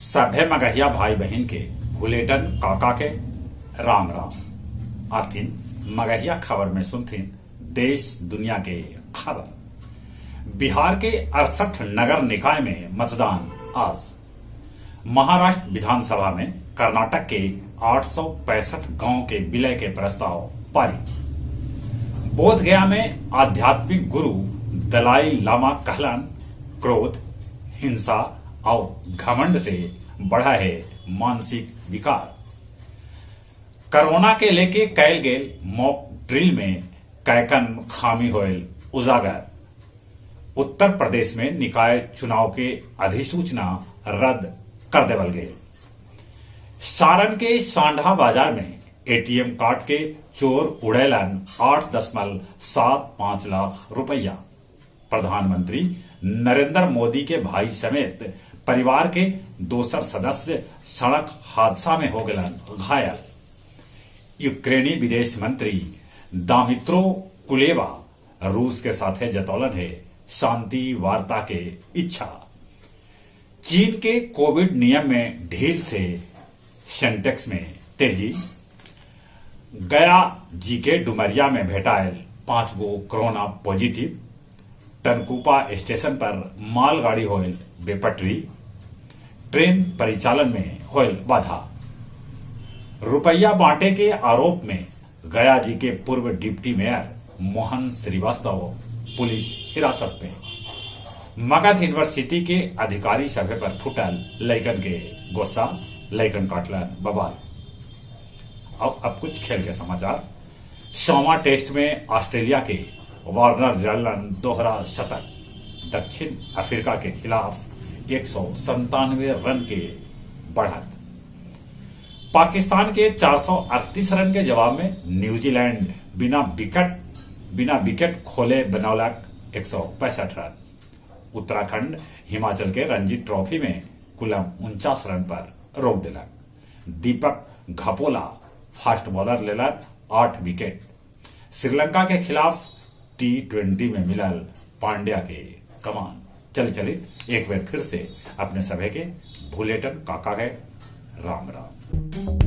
सभे मगहिया भाई बहिन के भुलेटन काका के राम राम। आथिन मगहिया खबर में सुनथिन देश दुनिया के खबर। बिहार के 68 नगर निकाय में मतदान आज। महाराष्ट्र विधानसभा में कर्नाटक के 865 गांव के विलय के प्रस्ताव पारित। बोधगया में आध्यात्मिक गुरु दलाई लामा कहलन, क्रोध, हिंसा आउ घमंड से बढ़ा है मानसिक विकार। कोरोना के लेके कैल गेल मॉक ड्रिल में कैकन खामी होयल उजागर। उत्तर प्रदेश में निकाय चुनाव के अधिसूचना रद्द कर देवल गेल। सारण के सांढा बाजार में एटीएम कार्ड के चोर उड़ैलन 8.75 लाख रुपया। प्रधानमंत्री नरेंद्र मोदी के भाई समेत परिवार के दोसर सदस्य सड़क हादसा में हो गलन घायल। यूक्रेनी विदेश मंत्री दामित्रो कुलेबा रूस के साथे जतौलन है शांति वार्ता के इच्छा। चीन के कोविड नियम में ढील से सेंटेक्स में तेजी। गया जी के डुमरिया में भेटायल 5 गो कोरोना पॉजिटिव। टनकुपा स्टेशन पर मालगाड़ी होयल बेपटरी। ट्रेन परिचालन में होयल बाधा। रुपया बांटे के आरोप में गया जी के पूर्व डिप्टी मेयर मोहन श्रीवास्तव पुलिस हिरासत में। मगध यूनिवर्सिटी के अधिकारी सभे पर फूटल लैकन के गुस्सा, लैकन काटलन बवाल। अब कुछ खेल के समाचार। 100वां टेस्ट में ऑस्ट्रेलिया के वार्नर जलन दोहरा शतक। दक्षिण अफ्रीका के खिलाफ 197 रन के बढ़त। पाकिस्तान के 438 रन के जवाब में न्यूजीलैंड बिना विकेट खोले बनौलक 165 रन। उत्तराखंड हिमाचल के रणजी ट्रॉफी में कुलम 49 रन पर रोक दिलक। दीपक घपोला फास्ट बॉलर लेलक 8 विकेट। श्रीलंका के खिलाफ T20 में मिलल पांड्या के कमान। चल चलित एक बार फिर से अपने सभे के भुलेटन काका के राम राम।